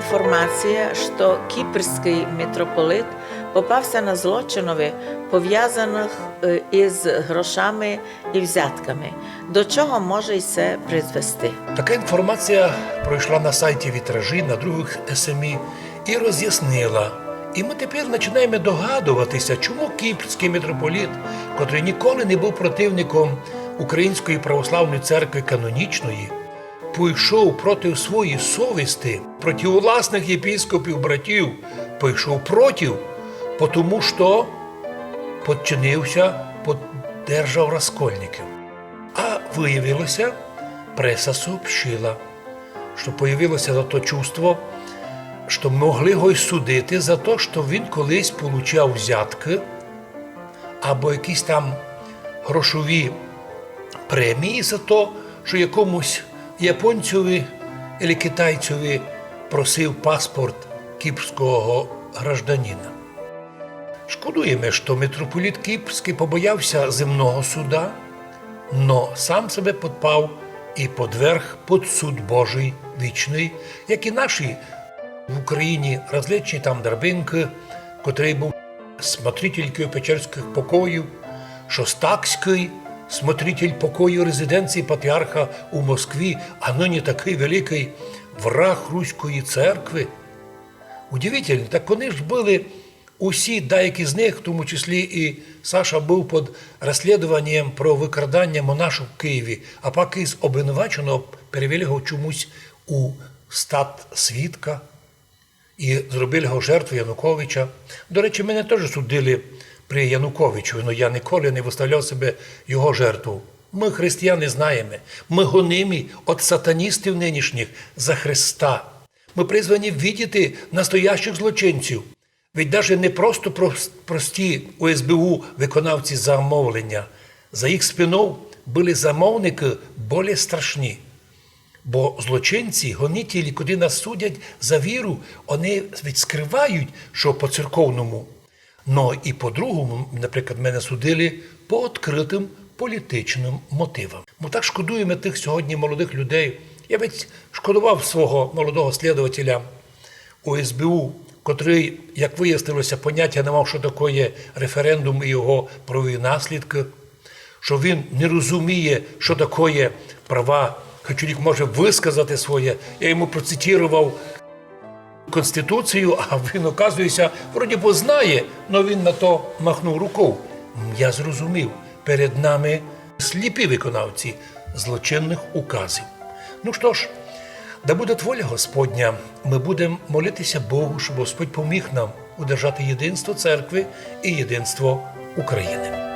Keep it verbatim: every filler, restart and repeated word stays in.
Інформація, што кіпрськый митрополит попався на злочинови, повязаных, е, из грошами и взятками. До чого може й се призвести? Така інформація пройшла на сайті Вітражі, на другых СМІ и розяснила. И мы тепер начинаєме догадоватися, чому кіпрськый митрополит, котрый ніколи не быв противником Української православної церкви канонічної, пойшов проти своєї совісти, проти власных єпископів братів, пойшов проти, потому што подчинився, поддержав раскольників. А выявилося, преса сообщила, што появилося за то чувство, што могли го й судити за то, што він колись получав взяткы або якісь там грошові премії за то, што якомусь японцьови или китайцьови просив паспорт кіпрського гражданина. Шкодуєме, што митрополит Кіпрськый побоявся земного суда, но сам себе подпав и подверг под суд Божий вічный, як и наші в Україні различні там Дарбинкы, котрый быв смотритель Києво-Печерськых покоїв, Шостакськый, смотритель покоїв резиденції патріарха у Москві, а нині такый великый враг Руської церкви. Удивительно, так они ж были усі, деякі з них, в тому числі и Саша, быв под розслідуванням про викрадання монашок в Києві, а пак из обвинуваченого перевели го чомусь у статсвідка и зробили го жертву Януковича. До речі, мене тоже судили при Януковичу, но я ніколи не выставляв себе його жертву. Мы, християни, знаєме, мы гонимі од сатаністів нынішніх за Христа. Мы призвані видіти настоящих злочинців. Ведь даже не просто прос-, прості у СБУ виконавці замовлення. За їх спинов были замовникы более страшні. Бо злочинці, гонителі, коли нас судять за віру, они ведь скрывають, што по церковному. Но и по-другому, наприклад, мене судили по открытым політичным мотивам. Мы так шкодуєме тых сьогодні молодых людей. Я ведь шкодовав свого молодого слідователя у СБУ, котрый, як выяснилося, понятя не мав, што такоє референдум и його правові наслідкы, што він не розуміє, што такоє права, хоч чоловік може высказати своє. Я йому процитовав Конституцію, а він, оказується, вроді бы знає, но він на то махнув руков. М, я зрозумів, перед нами сліпі виконавці злочинных указів. Ну што ж, да буде воля Господня, мы будем молитися Богу, щоб Господь поміг нам удержати єдинство церкви и єдинство Україны.